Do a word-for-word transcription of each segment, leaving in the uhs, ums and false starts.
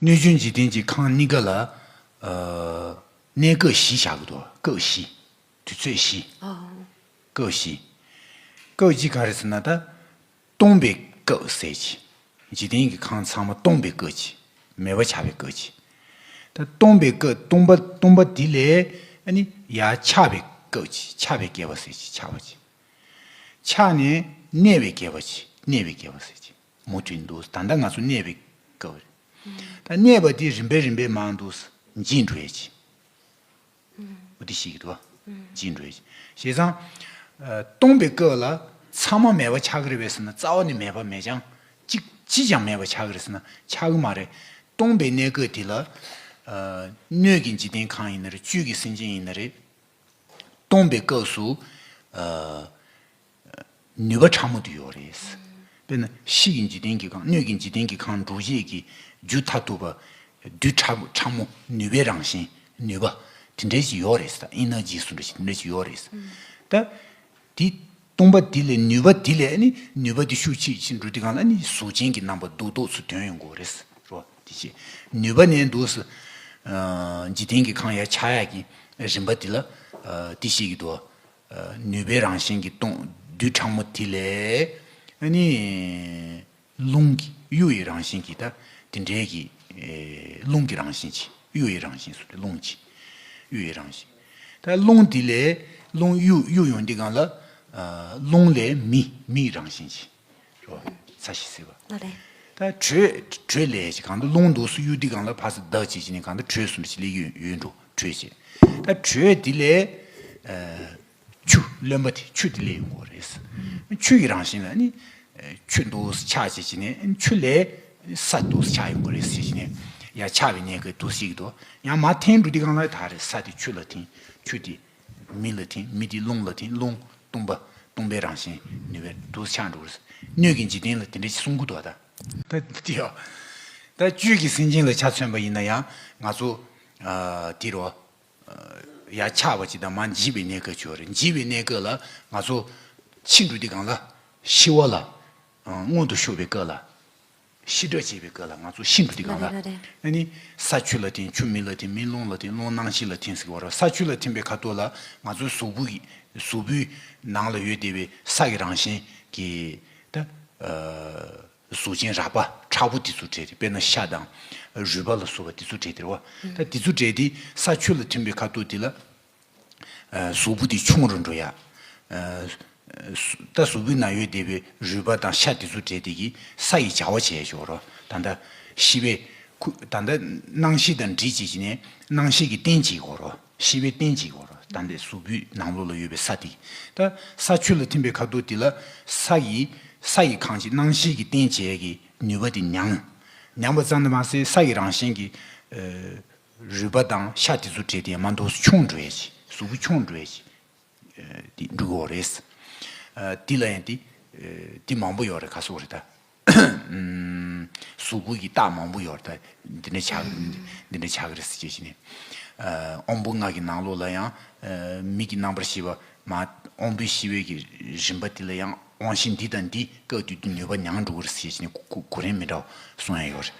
སྣོད་བཅུད་འཇིག་རྟེན་གྱི་ཁམས་གཉིས་ཀ་ལ། ཨ། གནས་སྐབས་བཞི་བཞག་གི་འདུག་སྐབས་བཞི། དུས་ཚོད་བཞི། ཨོ། སྐབས་བཞི། སྐབས་བཞི་ག་རེ་ཟེར་ན་ད། སྟོང་པའི་སྐབས་ཟེར་གྱི། འཇིག་རྟེན་གྱི་ཁམས་ཚང་མ་སྟོང་པའི་སྐབས་ཀྱི། མེད་པ་ཆགས་པའི་སྐབས་ཀྱི། ད་སྟོང་པའི་སྐབས་སྟོང་པ་སྟོང་པ་དེ་ལས་ཨ་ནི་ཡར་ཆགས་པའི་སྐབས་ཀྱི། ཆགས་པའི་བསྐལ་པ་ཟེར་གྱི། ཆགས་པ་ཀྱི། ཆགས་ནས་གནས་པའི་བསྐལ་པ་ཀྱི། གནས་པའི་བསྐལ་པ་ཟེར་གྱི། མུ་མཐུད་འདུག་ད་ལྟ་ང་ཚོ་གནས་པའི་སྐབས་རེད། ད་གནས་པ་དེ་རིམ་པས་རིམ་པས་མར་འདུག་འཇིག་འགྲོ་ཡས་ཀྱི། འོ་དེ་ཤེས་ཀྱི་འདུག་བ། འཇིག་འགྲོ་ཡས་ཀྱི། བྱས་ཙང་། ཨ། སྟོང་པའི་སྐབས་ལ་ཚང་མ་མེད་པ་ཆགས་ཀྱི་རེད་པས་ཟེར་ན། རྩ་བ་ནས་མེད་པ་མེད་ཀྱང་གཅིག་གཅིག་ཀྱང་མེད་པ་ཆགས་ཀྱི་རེད་ཟེར་ན། ཆགས་ཀྱི་མ་རེད། སྟོང་པའི་གནས་སྐབས་དེ་ལ། ཨ། སྣོད་ཀྱི་འཇིག་རྟེན་ཁམས་ཡིན་ན་རེད། བཅུད་ཀྱི་སེམས་ཅན་ཡིན་ན་རེད། སྟོང་པའི་སྐབས་སུ། ཨ། ནུས་པ་ཕྲ་མོ་དེ་ཡོད་རེད། དཔེར་ན་གཤིས་ཀྱི་འཇིག་རྟེན་གྱི་ཁམས། སྣོད་ཀྱི་འཇིག་རྟེན་གྱི་ཁམས་འགྲོ་བྱེད་ཀྱི་རྒྱུ་མཐར་ཐུག་པ། རྡུལ་ཕྲ་ཕྲ་མོ་ནུས་པའི་རང་བཞིན། ནུས་པ་དེ་འདྲ་ཞིག་ཡོད་རེད། ད་ཨེ་ནར་ཇི་ཟེར་འདྲ་ཞིག་དེ་འདྲ་ཞིག་ཡོད་རེད། ད་དེ་སྟོང་པ་དེ་ལས། ནུས་པ་དེ་ལས་ཨ་ནི་ནུས་པ་དེ་ཤུགས་ཆེ་ཆེ་འགྲོ་དུས་སྒང་ལ་ཨ་ནི་གཟུགས་ཅན་གྱི་རྣམ་པ་རྡོག་རྡོག་ཚོ་ཐོན་ཡོང་གི་རེད། རོ། དེ་བྱས། ནུས་པ་ནས་འདུག་སེ། ཨ། འཇིག་རྟེན་གྱི་ཁམས་ཡར་ཆགས་ཡག་གི་རིམ་པ་དེ་ལ། ཨ། དེ་བཤད་ཀྱི་འདུག་ཨ། ནུས་པའི་རང་བཞིན་གྱི་སྟོང་། རྡུལ་ཕྲ་མོ་དེ་ལས་ཨ་ནི་རླུང་གི་གཡུ་ཡི་རང་བཞིན་གྱི། ད་དེ་འདྲའི་གི། ཨེ། རླུང་གི་རང་བཞིན་གྱི། གཡུ་ཡི་རང་བཞིན་ཟེར་ཏེ་རླུང་གི། གཡུ་ཡི་རང་བཞིན། ད་རླུང་དེ་ལས་རླུང་གཡུ་གཡུ་ཡོང་དུས་སྒང་ལ། ཨ། རླུང་ལས་མེ། མེའི་རང་བཞིན་གྱི། རོ། ཚ་ཞིང་བསིལ་བ། ཨ་རེད། ད་དྲོད། དྲོད་ལས་ཀྱི། གང་ལྟར་རླུང་འདུག་སེ་གཡུ་དུས་སྒང་ལ་ཕར་ཚུར་བརྡབ་བྱས་བྱས་ནས་གང་ལྟར་དྲོད་ཟེར་འདྲ་ཞིག་སླེབས་ཀྱི་ཡོད་འགྲོ། དྲོད་བྱས། ད་དྲོད་དེ་ལས། ཨ། ཆུ་རློན་པ་དེ། ཆུ་དེ་སླེབས་ཡོང་གི་རེད། ཆུ་ཡི་རང་བཞིན་ལ་ནི། ཨ། ཆུ་འདུག་སེ་ཆགས་བྱས་བྱས་ནས་ཆུ་ལས་ས་འདུག་སེ་ཆགས་ཡོང་གི་རེད་ཟེར་བྱས་ནས། ཡར་ཆགས་པའི་གནས་སྐབས་འདུག་སེ་ཞིག་འདུག་ཡང་མར་འཐེན་འགྲོ་དུས་སྒང་ལ་ད་རེད། ས་དེ་ཆུ་ལ་འཐེན། ཆུ་དེ་མེ་ལ་འཐེན། མེ་དེ་རླུང་ལ་འཐེན། རླུང་སྟོང་པ། སྟོང་པའི་རང་བཞིན། ནུས་པས་འདུག་སེ་ཆགས་འགྲོ་གི་རེད། སྣོད་ཀྱི་འཇིག་རྟེན་ལ་དེ་འདྲ་ཞིག་གསུང་གི་འདུག་ད། ད་དེ་ཡོ། ད་བཅུད་ཀྱི་སེམས་ཅན་ལ་ཆ་མཚོན་པ་ཡིན་ན་ཡང་ང་ཚོ། ཨ། དེ་རོ། ཡར་ཆགས་པ་ཅིག་དང་མར་འཇིག་པའི་གནས་སྐབས་ཅིག་ཡོད་རེད། འཇིག་པའི་གནས་སྐབས་ལ་ང་ཚོ་འཆི་འགྲོ་དུས་སྒང་ལ། ཤི་བ་ལ། ཨ། མངོན་དུ་ཕྱོགས་པའི་སྐབས་ལ། ཤི་དགྲ་བྱེད་པའི་སྐབས་ལ། ང་ཚོ་ཤི་འགྲོ་དུས་སྒང་ལ། རེད་རེད། ཨ་ནི་ས་ཆུ་ལ་འཐེན། ཆུ་མེ་ལ་འཐེན། མེ་རླུང་ལ་འཐེན། རླུང་སྣང་ཤེས་ལ་འཐེན་ཟེར་གྱི་ཡོད་རེད། ས་ཆུ་ལ་འཐེན་པའི་ཁ་ཐོག་ལ་ང་ཚོའི་གཟུགས་པོ་གི། གཟུགས་པོའི་ནང་ལ་ཡོད་བསྡད་པའི་ས་ཀྱི་རང་བཞིན་གྱི། ད། ཨ། གཟུགས་ཅན་རགས་པ་མཁྲེགས་པོ་དེ་ཚོ་བྲིས་ཏེ། དཔེར་ན་ཤ་དང་རུས་པ་ལ་སོགས་པ་དེ་ཚོ་བྲིས་ཏེ་རེད་བ། ད་དེ་ཚོ་བྲིས་ཏེ་ས་ཆུ་ལ་ཐིམ་པའི་ཁ་ཐུག་དེ་ལ། ཨ། གཟུགས་པོ་དེ་ཆུང་རུ་འགྲོ་ཡ། ཨ། ད་གཟུགས་པོའི་ནང་ཡོད་བསྡད་པའི་རུས་པ་དང་ཤ་དེ་ཚོ་བྲིས་ཏེ་གི་ས་ཡི་བྱ་བ་བྱས་ཤོག་རོ། ད་ལྟ་ཤི་བའི་ཁུ། ད་ལྟ་སྣང་ཤེས་དང་འདྲིས་བྱས་བྱས་ནས་སྣང་ཤེས་ཀྱི་རྟེན་བྱེད་དགོས་རོ། ཤི་བའི་རྟེན་བྱེད་དགོས་རོ། ད་ལྟའི་གཟུགས་པོའི་ནང་ལོགས་ལ་ཡོད་པའི་ས་དེ། ད་ས་ཆུ་ལ་ཐིམ་པའི་ཁ་ཐུག་དེ་ལ་ས་ཡི། ས་ཡི་གང་ཅི་སྣང་ཤེས་ཀྱི་རྟེན་བྱེད་ཀྱི་ནུས་པ་དེ་ཉམས། ཉམས་པ་ཙམ་དུ་མ་ཟད་ས་ཡི་རང་བཞིན་གྱི། ཨ། རུས་པ་དང་ཤ་དེ་ཚོ་བྲིས་ཏེ་མར་འདུག་སེ་ཆུང་འགྲོ་ཡས་ཀྱི། གཟུགས་པོ་ཆུང་འགྲོ་ཡས་ཀྱི། ཨ། དེ་འགྲོ་གི་ཡོད་རེད། ཨ། དེ་ལ་ཡང་དེ། ཨ། དེ་མང་པོ་ཡོད་རེད། ག་སོགས་རེད་ད། ཨམ། གཟུགས་པོ་གི་རྟགས་མང་པོ་ཡོད་རེད་ད། འདི་འདྲ་ཆགས། འདི་འདྲ་ཆགས་ཀྱི་རེད་ཟེར་བྱས་བྱས་ནས། ཨ། དབང་པོ་ལྔ་གི་ནང་ལོགས་ལ་ཡང་། ཨ། མིག་གི་རྣམ་པར་ཤེས་པ་མ། དབང་པོའི་ཤེས་པའི་གི་རིམ་པ་དེ་ལ་ཡང་དབང་ཤེས་འདི་དང་འདི་སྐབས་དུས་དུས་ནུས་པ་ཉམས་འགྲོ་གི་རེད་ཟེར་བྱས་བྱས་ནས་གོ་གོ་རིམ་མི་འདྲ་བ་གསུང་ཡ་ཡོད་རེད།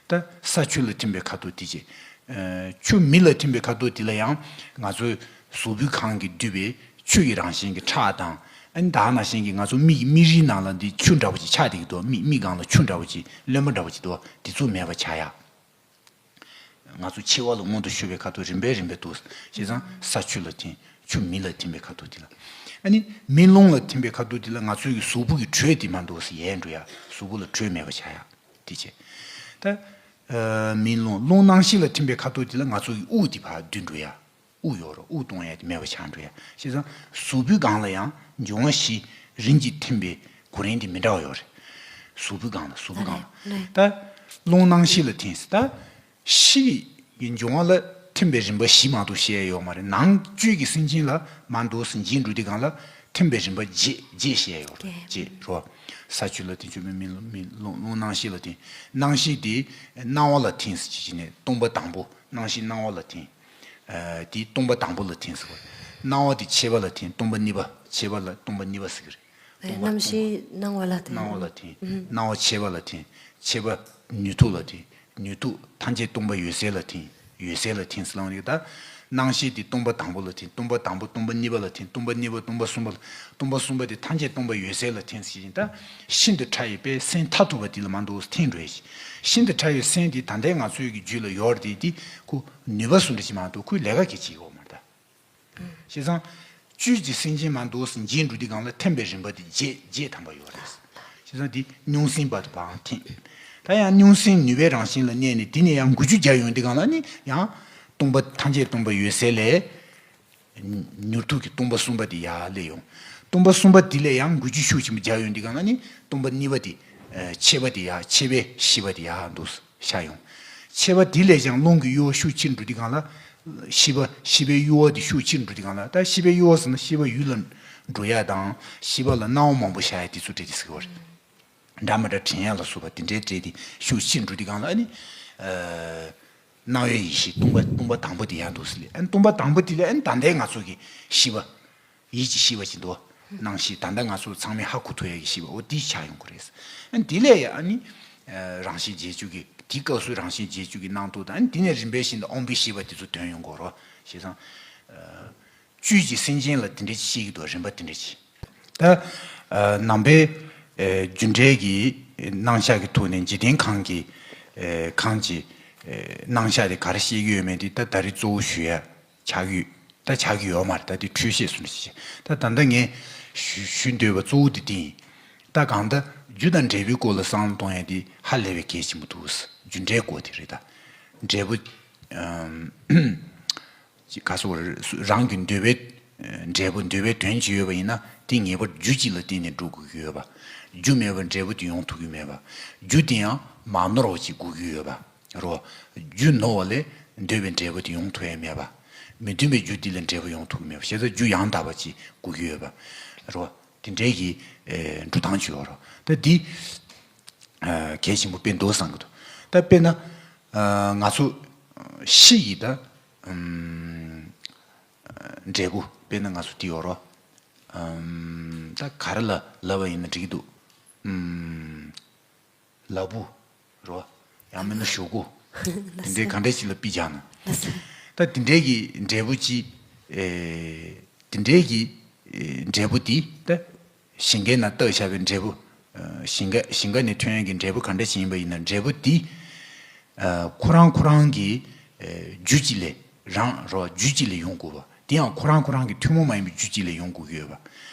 ད་ས་ཆུ་ལ་ཐིམ་པའི་ཁ་ཐུག་དེ་བྱས། ཨ། ཆུ་མེ་ལ་ཐིམ་པའི་ཁ་ཐུག་དེ་ལ་ཡང་ང་ཚོའི་གཟུགས་པོའི་ཁམས་ཀྱིས་བསྡུས་པའི་ཆུ་ཡི་རང་བཞིན་གྱི་ཁྲག་དང་། ཨ་ནི་ད་ནང་བཞིན་གྱི་ང་ཚོ་མིག་མིག་རིལ་ནང་ལ་འདི་ཆུ་འདྲ་བོ་ཅིག་ཆགས་བསྡད་ཀྱི་འདུག་མིག་མིག་སྒང་ལ་ཆུ་འདྲ་བོ་ཅིག་རློན་པ་འདྲ་བོ་ཅིག་འདུག་དེ་ཚོ་མེད་པ་བྱ་ཡ། ང་ཚོ་འཆི་བ་ལ་མངོན་དུ་ཕྱོགས་པའི་ཁ་ཐུག་རིམ་པས་རིམ་པས་འདུག་བྱས་ཙང་ས་ཆུ་ལ་ཐིམ། ཆུ་མེ་ལ་ཐིམ་པའི་ཁ་ཐུག་དེ་ལ། ཨ་ནི་མེ་རླུང་ལ་ཐིམ་པའི་ཁ་ཐུག་དེ་ལ་ང་ཚོའི་གི་གཟུགས་པོ་གི་དྲོད་དེ་མར་འདུག་སེ་ཡལ་འགྲོ་ཡ། གཟུགས་པོ་ལ་དྲོད་མེད་པ་བྱ་ཡ། དེ་བྱས། ད། ཨ། མེ་རླུང་། རླུང་སྣང་ཤེས་ལ་ཐིམ་པའི་ཁ་ཐུག་དེ་ལ་ང་ཚོ་གི་དབུགས་དེ་ཕར་འདུས་འགྲོ་ཡ། དབུགས་ཡོད་རོ། དབུགས་གཏོང་ཡ་དེ་མེད་པ་ཆགས་འགྲོ་ཡ། བྱས་ཙང་གཟུགས་པོའི་སྒང་ལ་ཡང་འབྱུང་བ་བཞི་རིམ་གྱིས་ཐིམ་པའི་གོ་རིམ་དེ་མི་འདྲ་བ་ཡོད་རེད། གཟུགས་པོའི་སྒང་ལ། གཟུགས་པོའི་སྒང་ལ། ལགས་ལགས། ད་རླུང་སྣང་ཤེས་ལ་ཐིམ་ཟེར། ད་ཕྱི་གི་འབྱུང་བ་ལ་ཐིམ་པའི་རིམ་པ་བཞི་མ་གཏོགས་བཤད་ཡ་ཡོད་མ་རེད། ནང་བཅུད་ཀྱི་སེམས་ཅན་ལ་མར་འདུག་སེ་འཇིག་འགྲོ་དུས་སྒང་ལ་ཐིམ་པའི་རིམ་པ་བརྒྱད། བརྒྱད་བཤད་ཡ་ཡོད་རེད། བརྒྱད། བརྒྱད་རོ། ས་ཆུ་ལ་ཐིམ། ཆུ་མེ་མེ་རླུང་། མེ་རླུང་། རླུང་སྣང་ཤེས་ལ་ཐིམ། སྣང་ཤེས་དེ་སྣང་བ་ལ་ཐིམ་ཟེར་གྱི་ནས་སྟོང་པ་དང་པོ། སྣང་ཤེས་སྣང་བ་ལ་ཐིམ། ཨ། དེ་སྟོང་པ་དང་པོ་ལ་ཐིམ་ཟེར་བ་རེད། སྣང་བ་དེ་མཆེད་པ་ལ་ཐིམ། སྟོང་པ་གཉིས་པ། མཆེད་པ་ལ་སྟོང་པ་གཉིས་པ་ཟེར་གྱི་རེད། སྟོང་པ། རྣམ་ཤེས་སྣང་བ་ལ་ཐིམ། སྣང་བ་ལ་ཐིམ། ཨུ། སྣང་བ་མཆེད་པ་ལ་ཐིམ། མཆེད་པ་ནུས་མཐུ་ལ་ཐིམ། ནུས་མཐུ་ ཐམས་ཅད་སྟོང་པ་འོད་གསལ་ལ་ཐིམ། འོད་གསལ་ལ་ཐིམ་ཟེར་ལབ་ནས་ད། སྣང་ཤེས་དེ་སྟོང་པ་དང་པོ་ལ་ཐིམ། སྟོང་པ་དང་པོ་སྟོང་པ་གཉིས་པ་ལ་ཐིམ། སྟོང་པ་གཉིས་པ་སྟོང་པ་གསུམ་པ་ལ། སྟོང་པ་གསུམ་པ་དེ་ཐམས་ཅད་སྟོང་པ་འོད་གསལ་ལ་ཐིམ་ཟེར་བཞིན་ད། ཤིན་ཏུ་ཕྲ་བའི་དཔེ་སེམས་མཐར་ཐུག་པ་དེ་ལ་མ་འདུག་ཐིམ་འགྲོ་ཡ་ཞིག། ཤིན་ཏུ་ཕྲ་བའི་སེམས་དེ་ད་ལྟའི་ང་ཚོའི་གི་རྒྱུད་ལ་ཡོད་རེད་དེ། ཁོ་ནུས་པ་སུ་འདྲ་ཞིག་མ་གཏོགས་ཁོས་ལས་ཀ་གི་བྱེད་ཀྱི་ཡོད་མ་རེད་ད། བྱས་ཙང་། བཅུད་ཀྱི་སེམས་ཅན་མ་འདུག་སེ་འབྱེད་འགྲོ་དུས་སྒང་ལ་ཐིམ་པའི་རིམ་པ་དེ་བརྒྱད་བརྒྱད་ཐམ་པ་ཡོད་རེད། བྱས་ཙང་དེ་རྙོག་ཟིང་བར་དུ་བའང་ཐིམ། ད་ཡང་རྙོག་ཟིང་ནུས་པའི་རང་བཞིན་ལ་གནས་ནས་དེ་ནས་ཡང་འགུལ་སྐྱོད་རྒྱག་ཡོང་དུས་སྒང་ལ་ནི་ཡང་། སྟོང་པ་ཐམས་ཅད་སྟོང་པ་འོད་གསལ་ལས། མྱུར་ཐུག་གི་སྟོང་པ་གསུམ་པ་དེ་ཡར་སླེབས་ཡོང་། སྟོང་པ་གསུམ་པ་དེ་ལས་ཡང་འགུལ་སྐྱོད་ཤུགས་ཆེན་པོ་རྒྱག་ཡོང་དུས་སྒང་ལ་ནི་སྟོང་པ་གཉིས་པ་དེ། ཨ། མཆེད་པ་དེ་ཡར། མཆེད་པའི་ཤེས་པ་དེ་ཡར་འདུག་སེ་ཤར་ཡོང་། མཆེད་པ་དེ་ལས་ཀྱང་རླུང་གི་གཡོ་བ་ཤུགས་ཆེར་འགྲོ་དུས་སྒང་ལ། ཤེས་པ། ཤེས་པའི་གཡོ་བ་དེ་ཤུགས་ཆེར་འགྲོ་དུས་སྒང་ལ། ད་ཤེས་པའི་གཡོ་བ་ཟེར་ན་ཤེས་པ་ཡུལ་ལ་འགྲོ་ཡ་དང་། ཤེས་པ་ལ་སྣང་བ་མང་པོ་ཤར་ཡ་དེ་ཚོ་སྤྲད་དེ་ཟེར་གྱི་ཡོད་རེད། འདྲ་མི་འདྲ་དྲན་ཡ་ལ་སོགས་པ་དེ་འདྲའི་སྤྲད་དེ་ཤུགས་ཆེར་འགྲོ་དུས་སྒང་ལ་ཨ་ནི། ཨ། སྣང་བའི་ཡེ་ཤེས་སྟོང་པ། སྟོང་པ་དང་པོ་དེ་ཡར་འདུག་སེ་སླེབས། ཨ་ནི་སྟོང་པ་དང་པོ་དེ་ལས་ཨ་ནི་ད་ལྟའི་ང་ཚོ་གི་ཤེས་པ། ཡིད་ཀྱི་ཤེས་པ་ཅིག་འདུག། སྣང་ཤེས། ད་ལྟ་ང་ཚོ་ཚང་མས་ཧ་གོ་ཐུབ་ཡ་གི་ཤེས་པ་འོ་དེ་ཆགས་ཡོང་གི་རེད། ཨ་ནི་དེ་ལས་ཡ་ཨ་ནི། ཨ། རང་བཞིན་རྗེས་འཇུག་གི། དེའི་སྐབས་སུ་རང་བཞིན་རྗེས་འཇུག་གི་སྣང་སྟོང་དང་། ཨ་ནི་དེ་ནས་རིམ་པས་བཞིན་དུ་དབང་པོའི་ཤེས་པ་དེ་ཚོ་ཐོན་ཡོང་གི་ཡོད་རེད། བྱས་ཙང་། ཨ། བཅུད་ཀྱི་སེམས་ཅན་ལ་དེ་འདྲ་ཅིག་བཤད་ཀྱི་འདུག། རིམ་པ་དེ་འདྲ་ཅིག། ད། ཨ། ནང་པའི། ཨེ། རྒྱུ་འབྲས་ཀྱི་རྣམ་གཞག་གི་ཐོག་ནས་འཇིག་རྟེན་ཁམས་ཀྱི། ཨེ། ཁམས་ཀྱི། ཨེ། རྣམ་གཞག་དེ་ག་རེ་བཤད་ཀྱི་ཡོད་མེད་དེ་ད་ད་རེས་གཙོ་བོ་ཞུ་ཡ་ཆགས་ཀྱི་ཡོད། ད་ཆགས་ཀྱི་ཡོད་མ་རེད། ད་དེ་འཕྲོས་བཤད་སོང་ཞེས། ད་ད་ལྟ་ངས་ཞུ་ཞུ་འདོད་པ་གཙོ་བོ་དེ་དེ་ཡིན། ད་གང་ལྟར་རྒྱུ་དང་འབྲས་བུའི་སྐོར་ལ་བསམ་བློ་གཏོང་ཡ་དེ་ཧ་ལས་པའི་གལ་ཆེན་པོ་འདུག། རྒྱུ་འབྲས་སྐོར་དེ་རེད་ད། འབྲས་བུ། ཨམ། ཅིག་ག་སོགས་རང་གི་འདོད་པའི་འབྲས་བུ། འདོད་པའི་དོན་ཅིག་ཡོད་པ་ཡིན་ན་དེ་ངེས་པར་རྒྱུ་གཅིག་ལ་བརྟེན་ནས་འགྲོ་དགོས་ཀྱི་ཡོད་པ། རྒྱུ་མེད་པར་འབྲས་བུ་དེ་ཡོང་ཐུབ་ཀྱི་མེད་པ། རྒྱུ་དེ་ཡང་མ་ནོར་བ་ཅིག་དགོས་ཀྱི་ཡོད་པ། རོ། རྒྱུ་ནོར་བ་ལས་འདོད་པའི་འབྲས་བུ་དེ་ཡོང་ཐུབ་ཡ་མེད་པ། མི་མཐུན་པའི་རྒྱུ་དེ་ལས་འབྲས་བུ་ཡོང་ཐུབ་ཀྱི་མེད་པ། བྱས་ཙང་རྒྱུ་ཡང་དག་པ་ཅིག་དགོས་ཀྱི་ཡོད་པ། རོ། དེ་འདྲའི་གི་འགྲོ་སྟངས་ཅིག་ཡོད་རོ། ད་འདི་གལ་ཆེན་པོ་དཔེ་འདུག་བསམ་གྱི་འདུག། ད་དཔེར་ན། ང་ཚོ་ཤི་ཡི་ད། འབྲས་བུ། དཔེར་ན་ང་ཚོ་དེ་ཡོད་རོ། ཨམ། ད་ག་རེ་ལ་ལབ་པ་ཡིན་ན་འགྲིག་གི་འདུག། ཨམ། ལ་ཕུག་རོ། ཡང་མིན་ན་ཞོག་ཁུག། དེ་འདྲའི་ག་འདྲ་ཞིག་ལ་པི་བྱ་ན། ད་དེ་འདྲའི་གི་འབྲས་བུ་ཅིག། ཨེ། དེ་འདྲའི་གི་ཨེ། འབྲས་བུ་དེ་ད་ཞིང་ཁའི་ནང་བཏབ་བཞག་པའི་འབྲས་བུ། ཨ། ཞིང་ཁ་ཞིང་ཁ་ནས་ཐོན་ཡག་གི་འབྲས་བུ་ག་འདྲ་ཞིག་ཡིན་པ་ཡིན་ན་འབྲས་བུ་དེ། ཨ། ཁོ་རང་ཁོ་རང་གི། ཨེ། རྒྱུ་གཅིག་ལས། རང་རོ། རྒྱུ་གཅིག་ལས་ཡོང་དགོས་པ། དེ་ཡང་ཁོ་རང་ཁོ་རང་གི་ཐུན་མོང་མ་ཡིན་པའི་རྒྱུ་གཅིག་ལས་ཡོང་དགོས་ཀྱི་ཡོད་པ།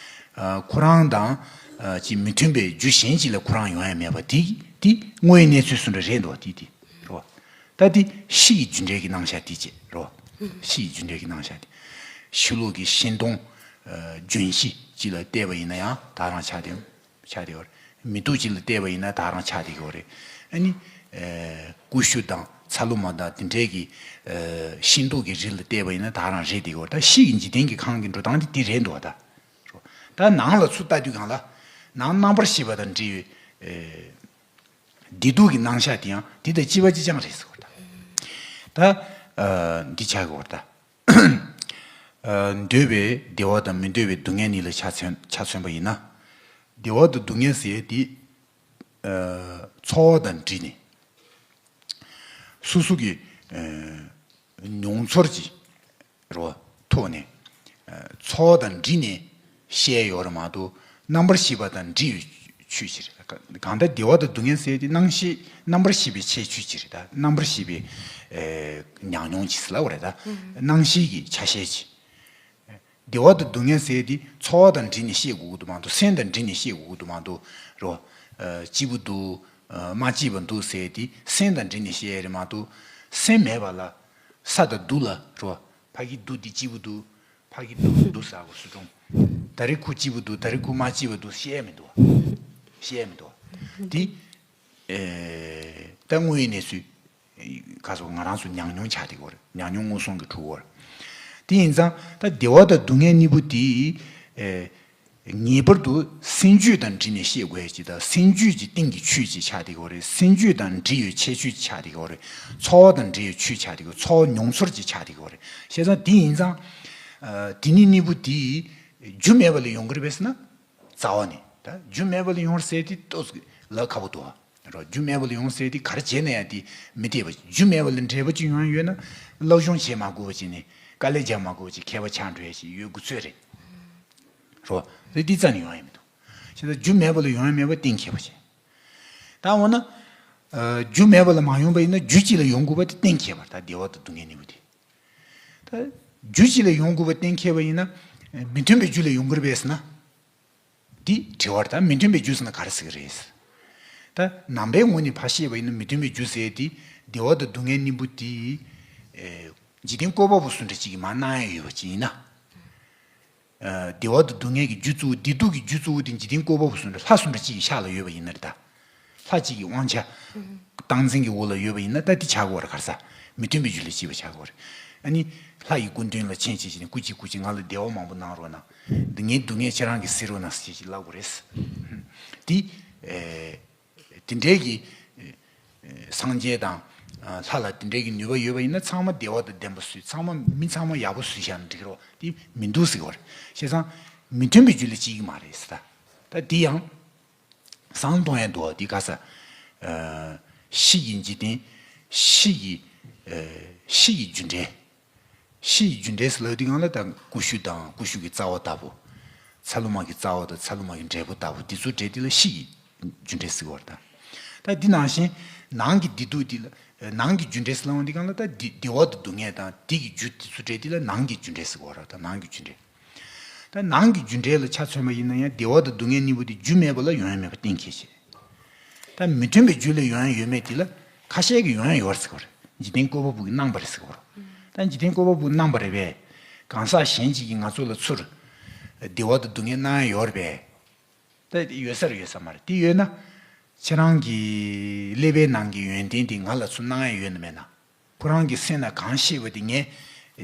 ཨ། ཁོ་རང་དང་། ཨ། ཅིག་མི་མཐུན་པའི་རྒྱུ་གཞན་གཅིག་ལས་ཁོ་རང་ཡོང་ཡ་མེད་པ་དེ་དེ་དངོས་ཡོད་གནས་ཚུལ་སུ་འདྲ་རེད་འདུག་བ། དེ་དེ་རོ། ད་དེ་ཤི་ཡི་རྒྱུ་འབྲས་ཀྱི་རྣམ་གཞག་དེ་བྱེད་རོ། ཤི་ཡི་རྒྱུ་འབྲས་ཀྱི་རྣམ་གཞག་དེ། ཤི་ལོག་གི་ཤིང་སྡོང་། ཨ། ལྗོན་ཤིང་གཅིག་ལ་བལྟས་པ་ཡིན་ན་ཡང་ད་རང་ཆགས་དེ། ཆགས་བསྡད་ཡོད་རེད། མེ་ཏོག་ཅིག་ལ་བལྟས་པ་ཡིན་ན་ད་རང་ཆགས་བསྡད་ཡོད་རེད། ཨ་ནི། ཨེ། ཀུ་ཤུ་དང་ཚ་ལུ་མ་དང་དེ་འདྲའི་གི། ཨེ། ཤིང་ཏོག་གི་རིགས་ལ་བལྟས་པ་ཡིན་ན་ད་རང་རེད་བསྡད་ཡོད་རེད། ད་ཤི་ཡི་འཇིག་རྟེན་གྱི་ཁམས་ཀྱི་འགྲོ་སྟངས་དེ་དེ་རེད་འདུག་བ་ད། ད་ནང་ལ་ཚུར་ལྟ་དུས་སྒང་ལ། ནང་རྣམ་པར་ཤེས་པ་དང་འབྲེལ་བའི། ཨེ། བདེ་སྡུག་གི་རྣམ་གཞག་དེ་ཡང་དེ་དང་གཅིག་པ་གཅིག་རྐྱང་རེད་ཟེར་བ་ད། ད། ཨ། འདི་ཆགས་ཀྱི་ཡོད་རེད་ད། ཨ། འདོད་པའི་བདེ་བ་དང་མི་འདོད་པའི་སྡུག་བསྔལ་གཉིས་ལ་ཆ་མཚོན། ཆ་མཚོན་པ་ཡིན་ན། བདེ་བ་དང་སྡུག་བསྔལ་ཟེར་ཡས་དེ། ཨ། ཚོར་བ་དང་འདྲིས་ནས། སོ་སོ་གི། ཨ། མྱོང་ཚོར་གྱི་རོ། ཐོག་ནས། ཨ། ཚོར་བ་དང་འདྲིས་ནས་བཤད་ཡོད་རེད་མ་གཏོགས་རྣམ་པར་ཤེས་པ་དང་འདྲིས་པའི་ཆོས་ཅིག་རེད། གང་ལྟར་བདེ་བ་དང་སྡུག་བསྔལ་ཟེར་དེ་སྣང་ཤེས་རྣམ་པར་ཤེས་པའི་ཁྱད་ཆོས་ཅིག་རེད། ད་རྣམ་པར་ཤེས་པའི། ཨེ། ཉམས་མྱོང་ཅིག་ཟེར་ལབ་པ་རེད། ད་སྣང་ཤེས་ཀྱི་ཆ་ཤས་ཅིག། བདེ་བ་དང་སྡུག་བསྔལ་ཟེར་དེ་ཚོར་བ་དང་འདྲིས་ནས་བཤད་དགོས་ཀྱི་འདུག་མ་གཏོགས། སེམས་དང་འདྲིས་ནས་བཤད་དགོས་ཀྱི་འདུག་མ་གཏོགས་རོ། ཨ། སྐྱིད་པོ་འདུག། ཨ། མ་སྐྱིད་པ་འདུག་ཟེར་དེ་སེམས་དང་འདྲིས་ནས་བཤད་ཡ་རེད་མ་གཏོགས། སེམས་མེད་པ་ལ། ས་དང་རྡུལ་ལ་རོ། ཕ་གི་རྡུལ་འདི་སྐྱིད་པོ་འདུག། ཕ་གི་རྡུལ་འདུག་ཟེར་གོ་སུ་གྲོང་། ད་རེས་ཁོ་སྐྱིད་པོ་འདུག། ད་རེས་ཁོ་མ་སྐྱིད་པ་འདུག་བཤད་ཡ་མི་འདུག། བཤད་ཡ་མི་འདུག། དེ། ཨེ། ད་དངོས་ཡོད་གནས་ཚུལ། ག་སོགས་ང་རང་ཚོ་ཉམས་མྱོང་ཆགས་བསྡད་ཀྱི་ཡོད་རེད། ཉམས་མྱོང་མངོན་སུམ་གྱི་གྲུབ་ཡོད་རེད། དེ་ཡིན་ཙང་ད་བདེ་བ་དང་སྡུག་བསྔལ་གཉིས་པོ་དེ། ཨེ། ངེས་པར་དུ་སེམས་རྒྱུད་དང་འདྲིས་ནས་བཤད་དགོས་ཡ་ཅིག་དང་། སེམས་རྒྱུད་ཀྱི་སྟེང་གི་ཆོས་ཅིག་ཆགས་བསྡད་ཀྱི་ཡོད་རེད། སེམས་རྒྱུད་དང་འདྲིས་ཡོད་ཁྱད་ཆོས་ཅིག་ཆགས་བསྡད་ཀྱི་ཡོད་རེད། ཚོར་བ་དང་འདྲིས་ཡོད་ཆོས་ཆགས་བསྡད་ཀྱི་ཡོད། ཚོར་མྱོང་ཚོར་ཅིག་ཆགས་བསྡད་ཀྱི་ཡོད་རེད། བྱས་ཙང་དེ་ཡིན་ཙང་། ཨ། དེ་གཉིས་གཉིས་པོ་དེ་རྒྱུ་མེད་པ་ལས་ཡོང་གི་རེད་པས་ཟེར་ན། རྩ་བ་ནས་ད་རྒྱུ་མེད་པ་ལ་ཡོང་བར་ཟེར་དེ་ཏོག་ཙམ་ལབ་ཁག་པོ་འདུག་ཨ། རོ། རྒྱུ་མེད་པ་ལ་ཡོང་ཟེར་དེ་ག་རེ་བྱས་ན་ཡང་དེ་མི་འཐད་པ། རྒྱུ་མེད་པ་ལ་འབྲས་བུ་ཅིག་ཡོང་ཡོད་ན། སློབ་སྦྱོང་བྱེད་མ་དགོས་པ་ཅིག་ནས་དཀའ་ལས་རྒྱག་མ་དགོས་པ་ཅིག་མཁས་པ་ཆགས་འགྲོ་ཡ་ཞིག་ཡོད་དགོས་ཚོད་རེད། རོ། དེ་འདི་རྩ་ནས་ཡོང་ཡ་མི་འདུག་བྱས་ཙང་རྒྱུ་མེད་པ་ལ་ཡོང་ཡ་མེད་པ་གཏན་འཁེལ་བ་བྱས། ད་འོ་ན། ཨ། རྒྱུ་མེད་པ་ལ་མ་ཡོང་པ་ཡིན་ན་རྒྱུ་གཅིག་ལ་ཡོང་དགོས་པ་དེ་གཏན་འཁེལ་བ་རེད། ད་བདེ་བ་དང་སྡུག་བསྔལ་གཉིས་པོ་དེ། ད་རྒྱུ་གཅིག་ལ་ཡོང་དགོས་པ་གཏན་འཁེལ་བ་ཡིན་ན། མི་མཐུན་པའི་རྒྱུ་ལ་ཡོང་གི་རེད་པས་ཟེར་ན། འདི་དྲི་བ་རེད། ད་མི་མཐུན་པའི་རྒྱུ་ཟེར་ན་ག་རེ་ཟེར་གི་རེད། ད་ནང་པའི་ངོས་ནས་ཕར་བཤད་པ་ཡིན་ན་མི་མཐུན་པའི་རྒྱུ་ཟེར་དེ་བདེ་བ་དང་སྡུག་བསྔལ་གཉིས་པོ་དེ། ཨེ། འཇིག་རྟེན་བཀོད་པ་པོ་བཟོ་འདྲ་ཅིག་གིས་མར་གནང་ཡ་ཡོད་པ་ཅིག་ཡིན་ན། ཨ། བདེ་བ་དང་སྡུག་བསྔལ་གྱི་རྒྱུ་གཙོ་བོ། བདེ་སྡུག་གི་རྒྱུ་གཙོ་བོ་དེ་འཇིག་རྟེན་བཀོད་པ་པོ་བཟོ་འདྲ་ལྷ་བཟོ་འདྲ་ཅིག་གི་ཕྱག་ལ་ཡོད་པ་ཡིན་ན་རེད་ད། ལྷ་གཅིག་གི་དབང་ཆ་སྟངས་འཛིན་གྱི་འོག་ལ་ཡོད་པ་ཡིན་ན་ད་དེ་ཆགས་ཀྱི་ཡོད་རེད། ག་རེ་ཟེར། མི་མཐུན་པའི་རྒྱུ་ལ་སྐྱེས་པ་ཆགས་ཀྱི་ཡོད་རེད། ཨ་ནི་ལྷ་ཡི་སྐུ་མདུན་ལ་མཆན་བྱས་བྱས་ནས་སྐུ་མཁྱེན་སྐུ་མཁྱེན་ང་ལ་བདེ་བ་མང་པོ་གནང་རོགས་གནང་། འདི་ངའི་སྡུག་བསྔལ་ཁྱེད་རང་གིས་སེལ་རོགས་གནང་ཟེར་བྱས་བྱས་ལབ་དགོས་རེད། དེ། ཨེ། དེ་འདྲའི་གི། ཨེ། སངས་རྒྱས་དང་། ཨ། ལྷ་ལ་དེ་འདྲའི་གི་ནུས་པ་ཡོད་པ་ཡིན་ན་ཚང་མ་བདེ་བ་དང་ལྡན་པ་བཟོས། ཚང་མ་མི་ཚང་མ་ཡག་པོ་བཟོས་བཞག་ན་འགྲིག་གི་རེད་པ། དེ་མི་འདུག་ཟེར་གི་རེད། བྱས་ཙང་མི་མཐུན་པའི་རྒྱུ་ལ་སྐྱེ་གི་མ་རེད་ཟེར་ད། ད་དེ་ཡང་བཟང་གཏོང་ཡ་འདུག་པ། དེ་ག་རེ་ཟེར། ཨ། གཤིས་ཀྱི་འཇིག་རྟེན། གཤིས་ཀྱི། ཨ། གཤིས་ཀྱི་རྒྱུ་འབྲས། གཤིས་ཀྱི་རྒྱུ་འབྲས་ཟེར་ལབ་དུས་སྒང་ལ་ད་ཀུ་ཤུ་དང་ཀུ་ཤུ་གི་རྩ་བ་ལྟ་བུ། ཚ་ལུ་མ་གི་རྩ་བ་དང་ཚ་ལུ་མ་གི་འབྲས་བུ་ལྟ་བུ། དེ་ཚོ་འབྲེལ་དེ་ལ་གཤིས་ཀྱི་རྒྱུ་འབྲས་ཟེར་གི་རེད་ད། ད་འདི་ནང་བཞིན་ནང་གི་བདེ་སྡུག་འདི་ལ། ནང་གི་རྒྱུ་འབྲས་ཟེར་ལབ་དུས་སྒང་ལ་ད་བདེ་བདེ་བ་དང་སྡུག་བསྔལ་དང་དེ་གི་རྒྱུ་དེ་ཚོ་འབྲེལ་དེ་ལ་ནང་གི་རྒྱུ་འབྲས་ཟེར་གི་རེད་ད། ནང་གི་རྒྱུ་འབྲས། ད་ནང་གི་རྒྱུ་འབྲས་ལ་ཆ་མཚོན་པ་ཡིན་ན་ཡང་བདེ་བ་དང་སྡུག་བསྔལ་གཉིས་པོ་དེ་རྒྱུ་མེད་པ་ལ་ཡོང་ཡ་མེད་པ་གཏན་འཁེལ་བྱས། ད་མི་མཐུན་པའི་རྒྱུ་ལ་ཡོང་ཡ་ཡོད་མེད་དེ་ལ་ཁ་ཤས་ཀྱིས་ཡོང་ཡ་ཡོད་རེད་ཟེར་གི་རེད། འཇིག་རྟེན་བཀོད་པ་པོ་གིས་གནང་བ་རེད་ཟེར་གི་རེད། ད་འཇིག་རྟེན་བཀོད་པ་པོ་གིས་གནང་བ་རེད་པས། གང་ཟག་གཞན་གཅིག་གིས་ང་ཚོ་ལ་ཚུར་བདེ་བ་དང་སྡུག་བསྔལ་གནང་ཡ་ཡོད་རེད་པས། ད་ཡོད་ས་རེད་ཡོད་ས་མ་རེད། དེ་ཡོད་ན་ཁྱེད་རང་གི་ཀླད་པའི་ནང་གི་ཡོན་ཏན་དེ་ང་ལ་ཚུར་གནང་ཡ་ཡོད་ན་མེད་ན། ཁོ་རང་གི་སེམས་ནང་གང་ཤེས་པ་དེ་ངས་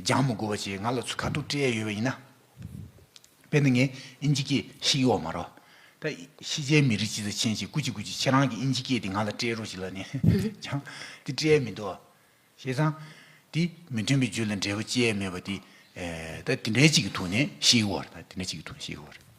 སྦྱང་མི་དགོས་པ་བྱས་ང་ལ་ཚུར་ཁ་ཐུག་སྤྲད་ཡ་ཡོད་པ་ཡིན་ན། དཔེར་ན་ངས་ཨིན་ཇི་སྐད་ཤེས་ཀྱི་ཡོད་མ་རེད། ད་ཕྱི་རྒྱལ་མི་རིགས་ཅིག་དང་ཕྱིན་བྱས་སྐུ་མཁྱེན་སྐུ་མཁྱེན་ཁྱེད་རང་གི་ཨིན་ཇི་སྐད་དེ་ང་ལ་སྤྲད་རོགས་བྱེད་ལབ་ནས་ཀྱང་དེ་སྤྲད་ཡ་མི་འདུག་བ། བྱས་ཙང་དེ་མི་མཐུན་པའི་རྒྱུ་ལ་འབྲས་བུ་སྐྱེ་ཡ་མེད་པ་དེ། ཨེ། ད་དེ་འདྲའི་ཅིག་གི་ཐོག་ནས་ཤེས་ཀྱི་ཡོད་རེད། ད་དེ་འདྲའི་ཅིག་གི་ཐོག་ནས་ཤེས་ཀྱི་ཡོད་རེད།